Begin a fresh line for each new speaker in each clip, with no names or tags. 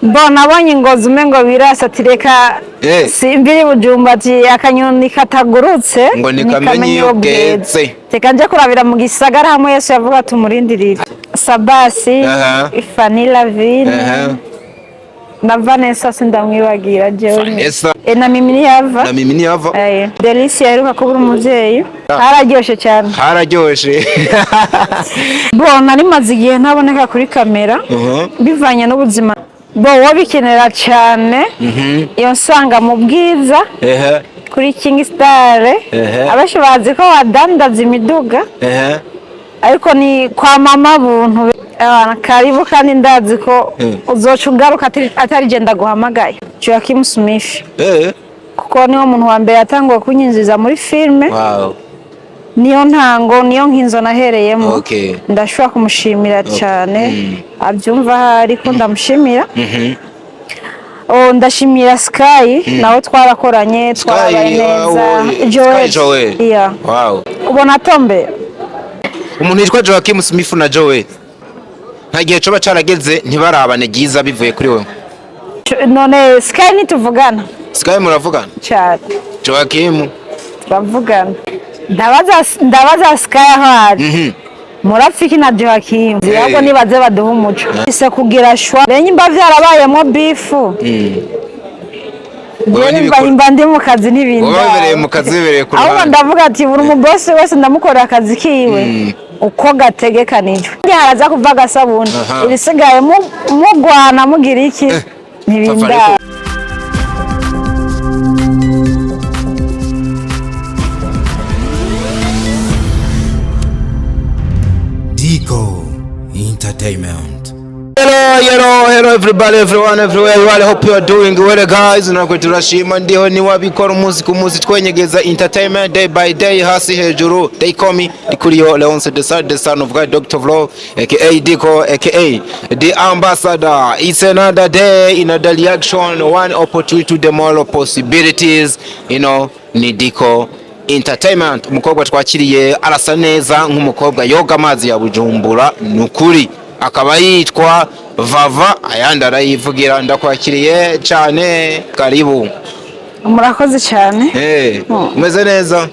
Bo nabonye ingozi umengo birasa ati reka simbiri Bujumba, ati akanyoni katagurutse
ngo ntikamenye iyo bweze.
Reka nje kurabira mu gisagara hamwe Yesu yavuga tumurindirire. Sabasi, Fanny Lavine na Vanessa, sindamwibagira jewe.
Vanessa.
E, na Mimi Niyava.
Na Mimi Niyava.
Eh, Delicia aheruka kubura umuvyeyi, hararyoshe cyane.
Hararyoshe.
Bo nari maze igihe ntaboneka kuri kamera bivanye n'ubuzima. Bo wobikenera cyane iyo nsanga mu Bwiza kuri King Star. Abenshi bazi ko badandaza imiduga, ariko ni kwa mama Buntu. Abana, karibu, kandi ndazi ko uzoca ugaruka atari je ndaguhamagaye. Joachim Smith, kuko niwo muntu wa mbere yatanguye kunyinjiza muri filme. Niyo ntango, niyo nkinzo nahereyemo. Ndashobora kumushimira cyane, abyumva ahari ko ndamushimira. Oh, ndashimira Sky, nawe twarakoranye, twarabaye neza.
Sky Joel.
Yeah. Ubona tombe.
Umuntu yitwa Joachim Smith na Joel, nta gihe coba carageze ntibarabane ryiza bivuye kuri wewe?
None Sky ntituvugana?
Sky muravugana?
Cyane.
Joachim?
Turavugana. Ndabaza Sky aho ari. Murapfiki na Joachim? Ahubwo nibaze baduha umuco ise kugira shwa rero nyimba vyarabayemo beef.
Wewe
Mba ndi mu kazi n'ibindi.
Wowe wibereye mu kazi, wibereye ku
Ahubwo
ruhande.
ndavuga ati buri mubosi wese ndamukorera akazi kiwe uko gategekanijwe. Njye haraza kuva agasabuni, ibisigaye mugwana mugira iki ntibindaba.
Ariko-
Dico Entertainment.
Hello, hello, hello everybody, everyone, everywhere you are. I hope you are doing well, guys. Natwe turashima, ndiho niwabikora umunsi ku munsi, twenyegeza entertainment day by day, hasi hejuru. They call me Dikurio Leonce the son, the son of God, Dr. Vlo, aka Diko, aka the ambassador. It's another day, another reaction, one opportunity to the more possibilities. Ni Diko Entertainment. Umukobwa twakiriye arasa neza nk'umukobwa yoga amazi ya Bujumbura, ni ukuri. Akaba yitwa Vava, ayandi arayivugira. Ndakwakiriye cyane, karibu.
Murakoze cyane.
Umeze neza?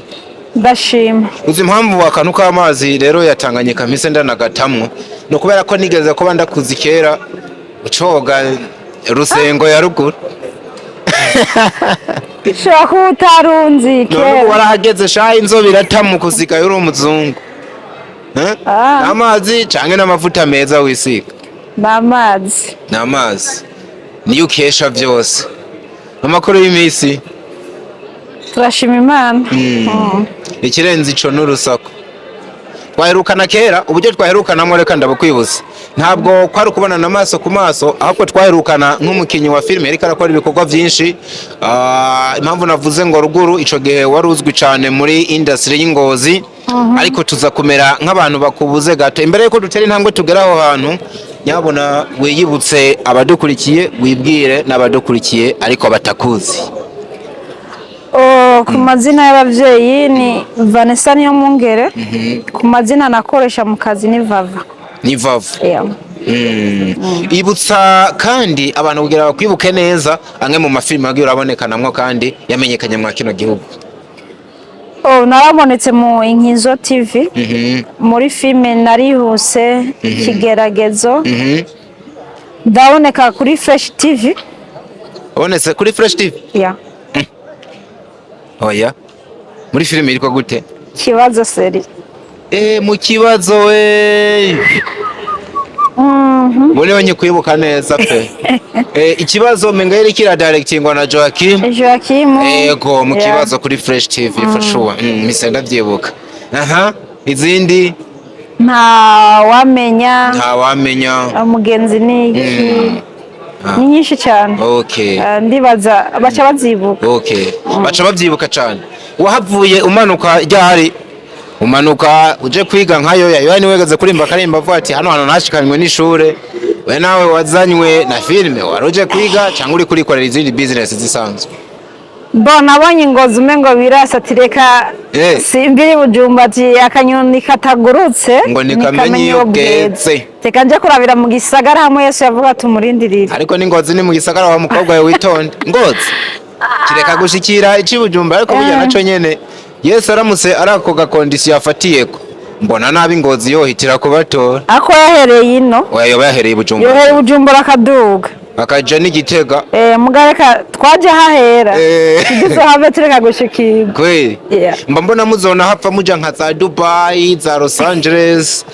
Ndashima.
Uzi impamvu akantu k'amazi rero yatanganyika mpise ndanagatamwo? Ni ukubera ko nigeze kuba ndakuzi kera ucoga Rusengo ya ruguru.
Ushobora kuba utarunzi
None ubu
kera.
warahageze sha, inzobe iratamuka, usigaye uri umuzungu. Eh?
Ah.
N'amazi canke n'amavuta meza wisiga?
Ni amazi.
Ni amazi niyo ukesha vyose. Amakuru y'iminsi?
Turashima Imana.
Ikirenze ico n'urusaku. Twaherukana kera, uburyo twaherukanamo reka ndabukwibutsa. Ntabwo kwari ukubonana amaso ku maso, ahubwo twaherukana nk'umukinnyi wa filime yariko arakora ibikorwa vyinshi. Impamvu navuze ngo ruguru, ico gihe wari uzwi cane muri industry y'Ingozi, ariko tuza kumera nk'abantu bakubuze gato. Imbere yuko dutera intambwe tugera aho hantu, nyabona wiyibutse abadukurikiye, wibwire n'abadukurikiye ariko batakuzi.
Oh, ku mazina y'abavyeyi ni Vanessa Niyomwungere, ku mazina nakoresha mu kazi ni Vava.
Ni Vava.
Yeah.
Ibutsa kandi abantu kugira bakwibuke neza amwe mu mafilime yagiye urabonekanamwo kandi yamenyekanye mwa kino gihugu.
Oh, narabonetse mu Inkizo TV, muri filime Narihuse, Ikigeragezo. Ndaboneka kuri Fresh TV.
Wabonetse kuri Fresh TV?
Yeah.
Oya, muri filime yitwa gute?
Kibazo série.
Mu Kibazo we. Muri onye kwibuka neza pe. Ikibazo menga yari kira directingwa na Joachim.
Joachim.
Ego, mu Kibazo kuri Fresh TV for sure. Mise ndavyibuka. Aha, izindi?
Nta wamenya.
Nta wamenya.
Umugenzi ni iki, ni nyinshi cyane. Ndibaza baca bazibuka.
Okay. Baca babyibuka cyane. Wahavuye umanuka ryari? Umanuka uje kwiga nkayo ya Yohani wegeze kurimba akarimba avuga ati hano hantu nashikanywe n'ishure. We nawe wazanywe na filime, wari uje kwiga cyangwa uri kurikorera izindi business zisanzwe?
Bo, nabonye Ingozi umengo birasa, ati reka simbiri Bujumba, ati akanyoni katagurutse
ngo ntikamenye iyo bweze.
Reka nje kurabira mu gisagara hamwe Yesu yavuga tumurindirire.
Ariko ni Ngozi, ni mu gisagara wa mukobwa we, witonde. Ngozi kireka gushikira ici Bujumba, ariko burya naco nyene Yesu aramutse ari ako ga condition yafatiyeko, mbona nabi Ngozi yohitira kubatora.
Ako yahereye ino.
Oya, yoba yahereye i Bujumbura.
Yohereye Bujumbura akaduga.
Akaja n'Igitega.
Muga reka twaje hahera, tuzohave tureka gushikirwa.
Kweli.
Yeah.
Mba mbona muzona hapfa muja nka za Dubai, za Los Angeles,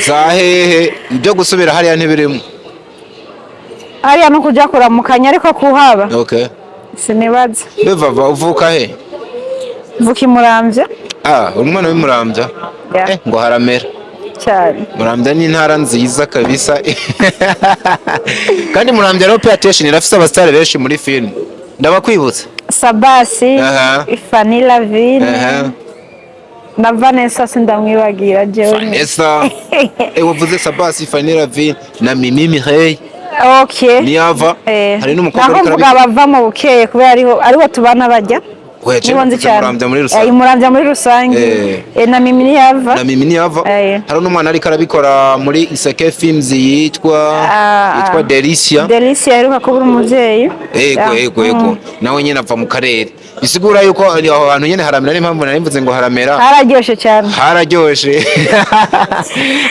za hehe. Ibyo gusubira hariya ntibirimo.
Hariya no kuja kuramukanya, ariko kuhaba sinibaza.
Bevava, uvuka he?
Mvuka Imuramvya.
Ah, uri umwana w'Imuramvya?
Yeah.
Ngo haramera.
Cyane.
Muramvya ni intara nziza kabisa. Kandi Muramvya rero, pay attention, irafise abasitari benshi muri film, ndabakwibutsa.
Sabasi, Fanny Lavine na Vanessa, sindamwibagira jewe.
Vanessa. Wavuze Sabasi, Fanny Lavine na Mimi Mireille. Niyava. Hari n'umukobwa
Naho
ariko
mvuga bava mu Bukeye, kubera ariho tubana bajya.
Oya, je
Nibo nzi
navuze
cyane.
Muramvya muri rusange.
Muramvya muri rusange. Na Mimi niyava.
Na Mimi niyava. Hari n'umwana ariko arabikora muri Iseke Films yitwa yitwa Delicia.
Delicia aheruka kubura umuvyeyi.
Ego. Ego. Nawe nyene ava mu karere, bisigura yuko aho hantu nyene haramera. N'impamvu nari mvuze ngo haramera.
Hararyoshe cyane.
Hararyoshe,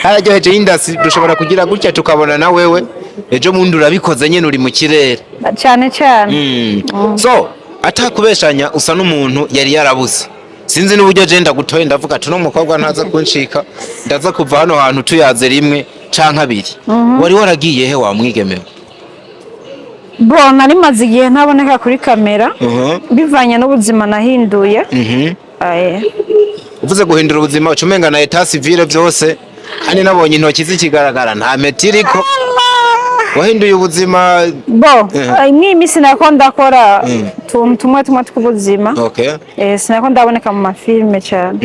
hararyoheje indasi. Dushobora kugira gutya tukabona na wewe ejo mundi urabikoze nyene, uri mu kirere.
Cyane cyane.
So atakubeshanya, usa n'umuntu yari yarabuze. Sinzi n'uburyo je ndagutoye, ndavuga ati uno mukobwa ntaza kuncika, ndaza kuva hano hantu tuyaze rimwe canke abiri. Wari waragiye he wa mwigemewe?
Bo, nari maze igihe ntaboneka kuri kamera bivanye n'ubuzima nahinduye. Aye.
Uvuze guhindura ubuzima, uca umenga na état civil byose, kandi nabonye intoki zikigaragara, nta mpeta iriko. Wahinduye ubuzima?
Bo, mw'iyi minsi nako ndakora utuntu tumwe tumwe tw'ubuzima. Sinako ndaboneka mu mafilime cyane.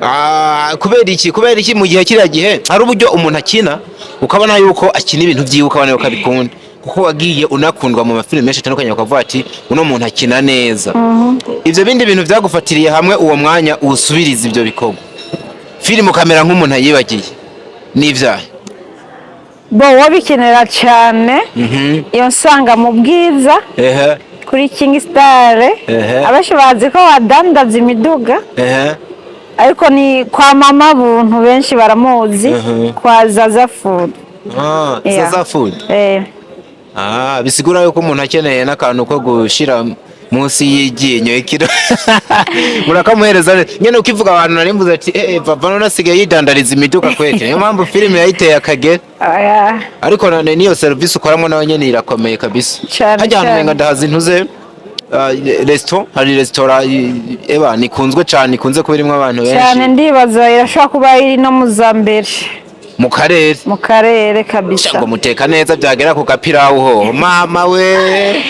Ah, kubera iki mu gihe kiriya gihe hari uburyo umuntu akina ukabona yuko akina ibintu byiwe, ukabona yuko abikunda, kuko wagiye unakundwa mu mafilime menshi atandukanye, bakavuga ati uno muntu akina neza. Ibyo bindi bintu byagufatiriye hamwe uwo mwanya usubiriza ibyo bikorwa filime, ukamera nk'umuntu ayibagiye, n'ibyaha?
Bo, wabikenera cyane iyo nsanga mu Bwiza kuri King Star. Abenshi bazi ko badandaza imiduga, ariko ni kwa Mama Buntu, benshi baramuzi kwa Zaza Food.
Ah,
Yeah.
Zaza Food.
Eh.
Ah, bisigura yuko umuntu akeneye n'akantu ko gushira munsi y'iryinyo ikiro murakamuhereza neza nyene. Ukivuga abantu nari mvuze ati papa none asigaye yidandariza imiduga kwete, niyo mpamvu filime yayiteye akagera.
Oya.
Ariko none niyo service ukoramo nawe nyene irakomeye kabisa.
Cane,
Hajya ahantu
cane.
umenga ndahazi ntuze resto, hari resitora eba nikunzwe cane, ikunze kuba irimwo abantu
Cyane.
benshi.
Ndibaza irashobora kuba iri no mu za mbere
mu karere.
Mu karere kabisa.
Ngo muteka neza, byagera ku gapirawu hoho, mama we,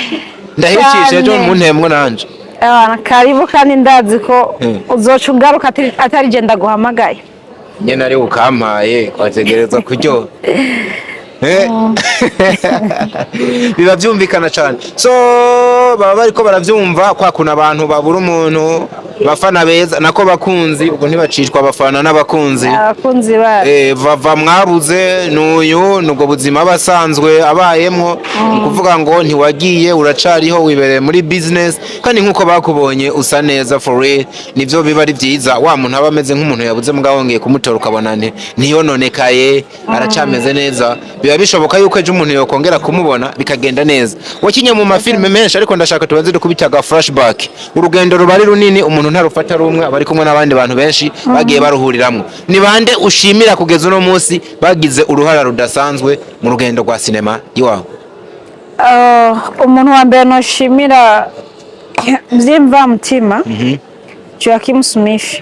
ndahicisha ejo.
Cane.
Muntemwo nanje.
Abana, karibu, kandi ndazi ko uzoca ugaruka atari je ndaguhamagaye.
Nyene ari ukampaye kwategereza kuryoha. Biba byumvikana cyane. So baba bariko baravyumva kwa kuntu abantu babura umuntu, bafana beza, nako bakunzi, ubwo ntibacishwa abafana n'abakunzi.
Abakunzi bacu.
Vava mwabuze n'uyu nubwo buzima aba asanzwe abayemwo, ni ukuvuga ngo ntiwagiye, uracariho, wibereye muri business, kandi nk'uko bakubonye usa neza for real. Nivyo biba ari byiza, wa muntu aba ameze nk'umuntu yabuze, mugabo wongeye kumutora ukabona ntiyononekaye, aracameze neza. Biba bishoboka yuko ejo umuntu yokongera kumubona bikagenda neza. Wakinye mu mafilime menshi, ariko ndashaka tubanze dukubita aga flashback. Urugendo ruba ari runini, umuntu ntarufata ari umwe, aba ari kumwe n'abandi bantu benshi bagiye baruhuriramwo. Ni bande ushimira kugeza uno munsi bagize uruhara rudasanzwe mu rugendo rwa sinema iwawe?
Umuntu wa mbere noshimira by'imvamutima, Joachim Smith,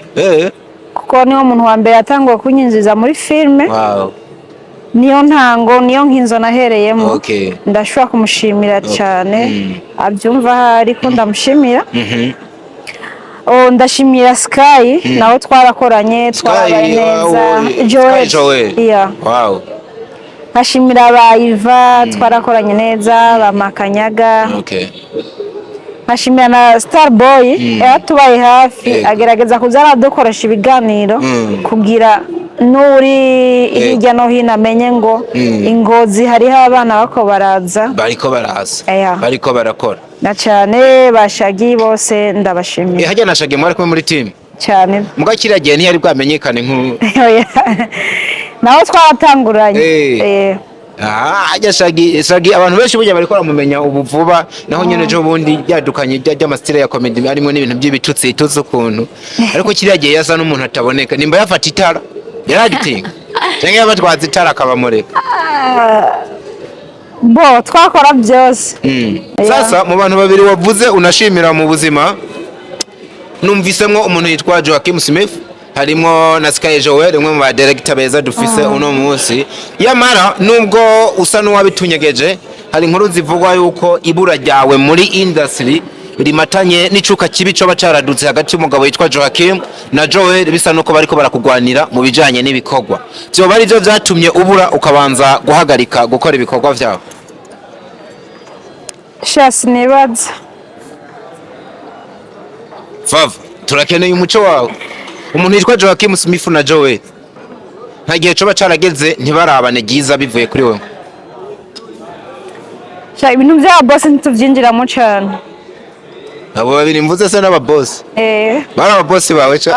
kuko niwo muntu wa mbere yatanguye kunyinjiza muri filime. Niyo ntango, niyo nkinzo nahereyemo. Ndashobora kumushimira cyane, abyumva ahari ko ndamushimira. Oh, ndashimira Sky, nawe twarakoranye, twarabaye neza.
Joel. Sky Joel.
Yeah. Nkashimira ba Iva, twarakoranye neza, ba Makanyaga. Nkashimira na Starboy yaratubaye hafi, agerageza kuza aradukoresha ibiganiro kugira n'uri hirya no hino amenye ngo ingozi hariho abana bako baraza.
Bariko baraza.
Eya.
Bariko barakora.
Na cyane bashagi bose, ndabashimiye.
Hajya na Shagi mwari kumwe muri team?
Cyane.
Muga kiriya gihe ntiyari bwamenyekane nku
Oya. Naho twaratanguranye.
Ah, hajya Shagi, Shagi abantu benshi burya bariko baramumenya ubu vuba, naho nyene ejo bundi yadukanye ry'ama style ya comedy harimo n'ibintu by'ibitutsi itutsi ukuntu, ariko kiriya gihe yasa n'umuntu ataboneka. Nimba yafata itara yaragitinga canke yabatwaza itara akabamureka.
Bo twakora byose.
Sasa mu bantu babiri wavuze unashimira mu buzima, numvisemwo umuntu yitwa Joachim Smith, harimo na Sky Joel, umwe mu ba director beza dufise uno munsi. Yamara nubwo usa n'uwabitunyegeje, hari inkuru zivugwa yuko ibura ryawe muri industry rimatanye n'icuka kibi coba caradutse hagati y'umugabo yitwa Joachim na Joel, bisa nuko bariko barakugwanira mu bijanye n'ibikorwa. Vyoba ari vyo vyatumye ubura, ukabanza guhagarika gukora ibikorwa vyawe?
Sha, sinibaza.
Vava, turakeneye umuco wawe. Umuntu yitwa Joachim Smith na Joel, nta gihe coba carageze ntibarabane ryiza bivuye kuri wewe?
Sha, ibintu byaba boss ntitubyinjiramo cyane.
Abo babiri mvuze se n'aba boss?
Eh.
Bari aba boss bawe ca?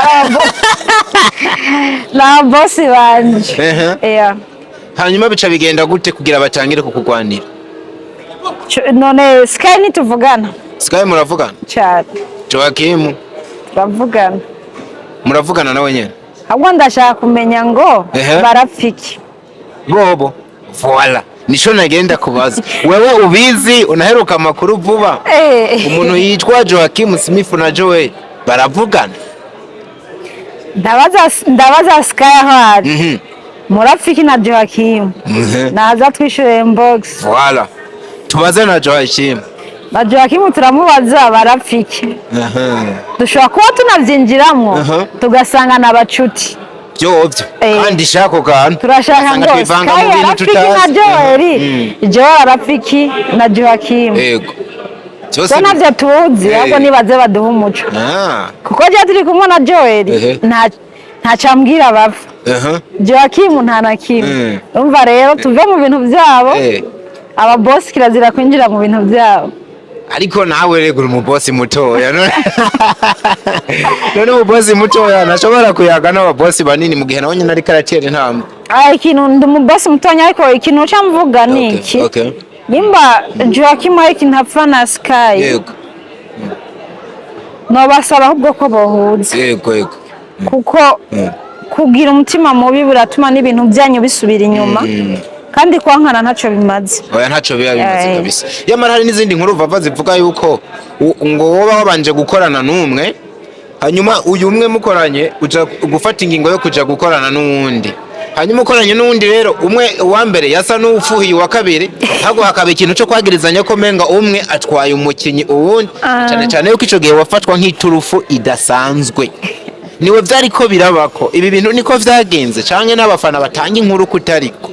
Na boss banje. Yeah.
Hanyuma bica bigenda gute kugira batangire kukugwanira?
None Sky ntituvugana?
Sky muravugana?
Cyane.
Joachim?
Turavugana.
Muravugana nawe nyene?
Ahubwo ndashaka kumenya ngo barapfa iki?
Bobo, voilà, nico nagenda kubaza. Wewe ubizi, unaheruka amakuru vuba. Umuntu yitwa Joachim Smith na Joel baravugana?
Ndabaza Sky aho ari. Murapfa iki na Joachim? Naza twishyure inbox.
Voilà, tubaze na Joachim.
Na Joachim turamubaza barapfa iki. Dushobora kuba tunabyinjiramo tugasanga ni abacuti.
Byovyo. Kandi shako kantu
Turashaka
Ugasanga
ngo
twivanga mu
Sky
bintu
arapfa iki na
tutazi.
Joel, Joel arapfa iki na Joachim.
Yego, byose.
So ntabyo tuzi, ahubwo nibaze baduhe umuco, kuko jya turi kumwe na Joel, ntacambwira bapfa. Joachim nta na kimwe. Umva rero, tuve mu bintu byabo. Aba boss kirazira kwinjira mu bintu byabo.
Ariko nawe rega uri umubosi mutoya. None umubosi mutoya ntashobora kuyaga n'ababosi banini mu gihe nawe nyine ariko aratera intambwe?
Ah, ikintu ndi umubosi mutonya, ariko ikintu uca mvuga ni iki: nimba Joachim ari ikintu apfa na Sky, nobasaba ahubwo ko bohuza,
yego yego
kuko kugira umutima mubi biratuma n'ibintu byanyu bisubira inyuma, kandi kwankana ntacyo bimaze.
Oya, ntaco biba bimaze. Kabisa. Yamara hari n'izindi nkuru vava zivuga yuko ngo woba wabanje gukorana n'umwe, hanyuma uyu umwe mukoranye uja gufata ingingo yo kuja gukorana n'uwundi, hanyuma ukoranye n'uwundi rero, umwe uwa mbere yasa n'uwufuhiye uwa kabiri, ahubwo hakaba ikintu co kwagirizanya ko menga umwe atwaye umukinyi uwundi, cane cane yuko ico gihe wafatwa nk'iturufu idasanzwe. Niwe vyariko birabako ibi bintu, niko vyagenze canke n'abafana batanga inkuru kutariko?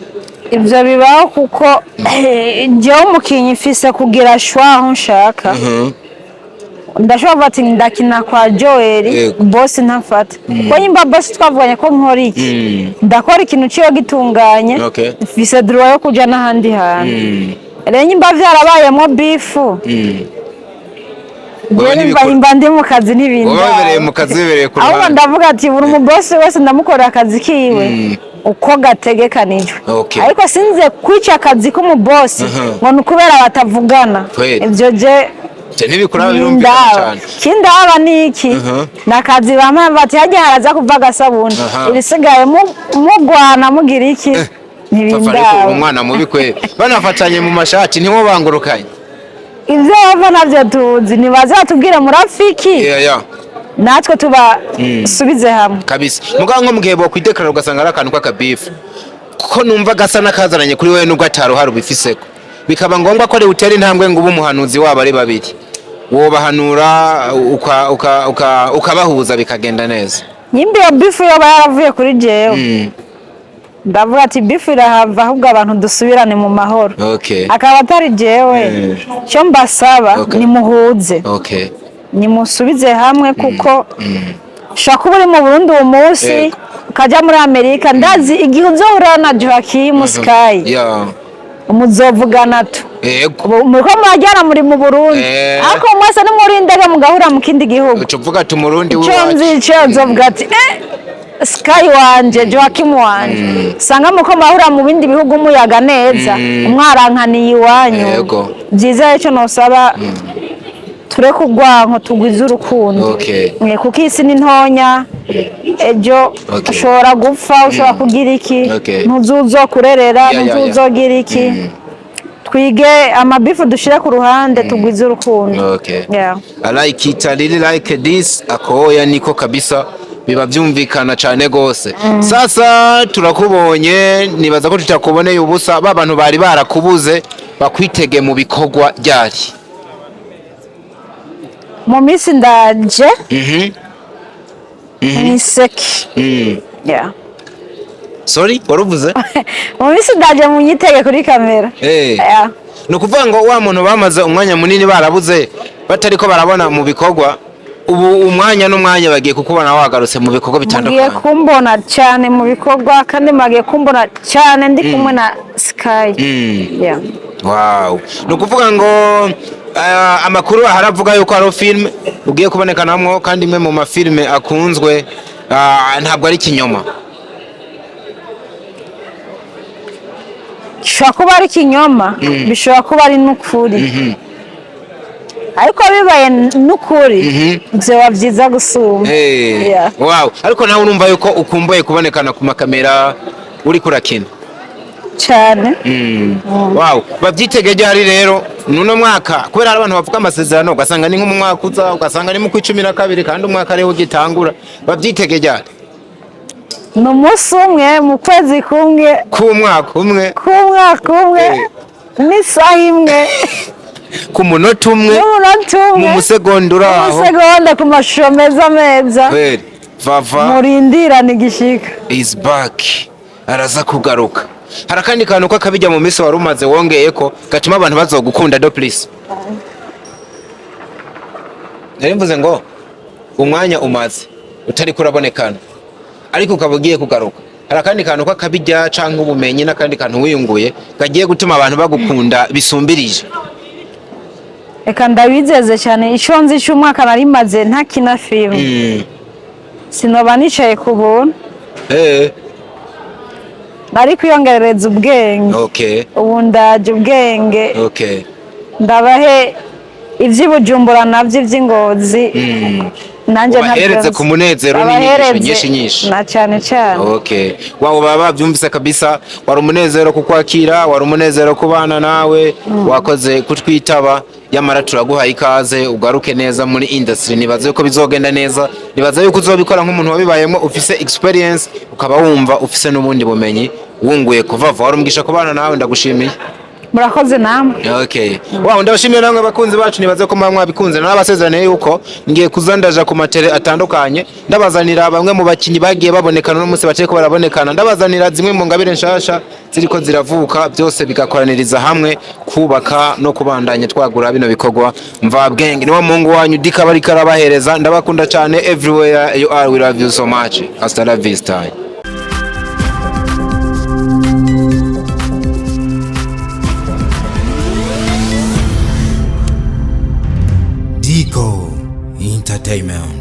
Ibyo bibaho, kuko njyewe umukinnyi mfise kugira choix aho nshaka. Ndashobora kuvuga ati ndakina kwa Joel, boss ntafata, kuko nyimba boss twavuganye ko nkora iki, ndakora ikintu ciyo gitunganye, mfise droit yo kuja n'ahandi hantu. Rero nyimba vyarabayemo beef,
Wewe
nimba ndi mu kazi n'ibindi.
Wowe wibereye mu kazi, wibereye ku
Ahubwo
ruhande.
ndavuga ati buri mubosi wese ndamukorera akazi kiwe uko gategekanijwe, ariko sinze kwica akazi k'umubosi ngo ni ukubera batavugana. Ibyo je
Je ntibikura, birumvikana
ndaba
cyane.
Kindaba ni iki? Ni akazi bampa, bati hajya haraza kuva agasabuni, ibisigaye mugwana mugira iki.
Papa, ariko
Ntibindaba.
uri umwana mubi kwe, banafatanye mu mashati ntiwo bangurukanye.
Ibyo bava nabyo tuzi, ntibaze batubwire murafiki, natwe tubasubize hamwe.
Kabisa. Mugabo nko mu gihe bokwidekarara ugasanga ari akantu k'akabifu, kuko numva gasa n'akazananye kuri wewe nubwo ataruhara ubifiseko, bikaba ngombwa ko ari utera intambwe ngo ube umuhanuzi wabo ari babiri, wobahanura ukabahuza bikagenda neza?
Nyimba iyo beef yoba yaravuye kuri jewe, Ndavuga ati beef irahava, ahubwo abantu dusubirane mu mahoro. Akaba atari jewe. Icyo mbasaba, nimuhuze, nimusubize hamwe, kuko ushobora kuba uri mu Burundi uwo munsi, ukajya muri Amerika. Ndazi igihe uzohura na Joaquim Sky, muzovugana tu. Ubu muriko murajyana muri mu Burundi, ariko mwese ni muri indege mugahura mu kindi gihugu.
Uca uvuga ati umurundi
Icyo
w'iwacu.
nzi, icyo nzovuga ati Sky wanje, Joaquim wanje, usanga muko murahura mu bindi bihugu muyaga neza, umwarankaniye iwanyu. Byiza rero, icyo nosaba, tureke urwanko, tugwize urukundo. Kuko isi ni ntonya, ejo ushobora gupfa, ushobora kugira iki, ntuzuzokurerera, ntuzuzogira iki. Twige amabifu dushire ku ruhande, tugwize urukundo. Yeah.
I like it, I really like this. Akoya niko kabisa, biba byumvikana cyane gose. Sasa turakubonye, nibaza ko tutakuboneye ubusa. Ba bantu bari barakubuze bakwitege mu bikorwa ryari?
Mu minsi ndaje mwiseke. Yeah.
Sorry, waruvuze?
Mu minsi ndaje, munyitege kuri kamera. Yeah.
Ni ukuvuga ngo wa muntu bamaze umwanya munini barabuze, batariko barabona mu bikorwa, ubu umwanya n'umwanya bagiye kukubona wagarutse mu bikorwa
Mugiye
bitandukanye.
kumbona cyane mu bikorwa, kandi mugiye kumbona cyane ndi kumwe na Sky. Yeah.
Wow. Ni ukuvuga ngo amakuru aharavuga yuko hari filime ugiye kubonekanamwo, kandi imwe mu mafilime akunzwe, ntabwo ari ikinyoma?
Bishobora kuba ari ikinyoma, bishobora kuba ari n'ukuri, ariko bibaye n'ukuri byoba byiza gusumba. Yeah.
Wow. Ariko nawe urumva yuko ukumbuye kubonekana ku makamera uriko urakina?
Cyane.
Wow. Babyitege ryari rero? Nuno mwaka? Kubera hari abantu bavuga amasezerano, ugasanga ni nko mu mwaka uza, ugasanga ni mu kwa 12, kandi umwaka ariho ugitangura. Babyitege ryari?
Ni umunsi umwe mu kwezi kumwe.
K'umwaka umwe.
K'umwaka umwe. N'isaha imwe.
Ku munota umwe.
N'umunota
mu
umwe.
musegonda uri aho.
Umusegonda, ku mashusho meza meza.
Kweli, Vava
Murindirane igishika.
is back, araza kugaruka. Hari akandi kantu k'akabijya mu minsi wari umaze wongeye ko gatuma abantu bazogukunda do please? Nari mvuze ngo umwanya umaze utari kurabonekana, ariko ukaba ugiye kugaruka, hari akandi kantu k'akabijya canke ubumenyi n'akandi kantu wiyunguye kagiye gutuma abantu bagukunda bisumbirije?
Reka ndabizeze cyane, icyo nzi cy'umwaka nari maze ntakina filime, sinoba nicaye ku buntu. Nari kwiyongerereza ubwenge. Ubu ndaje ubwenge, ndabahe iby'i Bujumbura nabyo iby'Ingozi nanjye
Ubahereze
ntabyo
ku munezero n'inyigisho
Abahereze
nyinshi nyinshi.
Na cyane cyane.
Okay. Wabo baba babyumvise kabisa, wari umunezero kukwakira, wari umunezero kubana nawe, wakoze kutwitaba, yamara turaguhaye ikaze ugaruke neza muri industry. Nibaza yuko bizogenda neza, nibaza yuko uzobikora nk'umuntu wabibayemo, ufise experience, ukaba wumva ufise n'ubundi bumenyi wunguye kuva vuba. Wari umugisha kubana nawe, ndagushimiye.
Murakoze namwe.
Okay. Wow, ndabashimiye namwe abakunzi bacu, nibaze ko muba mwabikunze. Narabasezeraniye yuko ngiye kuza ndaja ku matele atandukanye, ndabazanira bamwe mu bakinyi bagiye babonekana uno munsi baciye ko barabonekana, ndabazanira zimwe mu ngabire nshasha ziriko ziravuka, byose bigakoraniriza hamwe kubaka no kubandanya twagura bino bikorwa mvabwenge. Niwo Mungu wanyu Dika bariko arabahereza. Ndabakunda cyane, everywhere you are, we love you so much. Hasta la vista.
Dico Entertainment.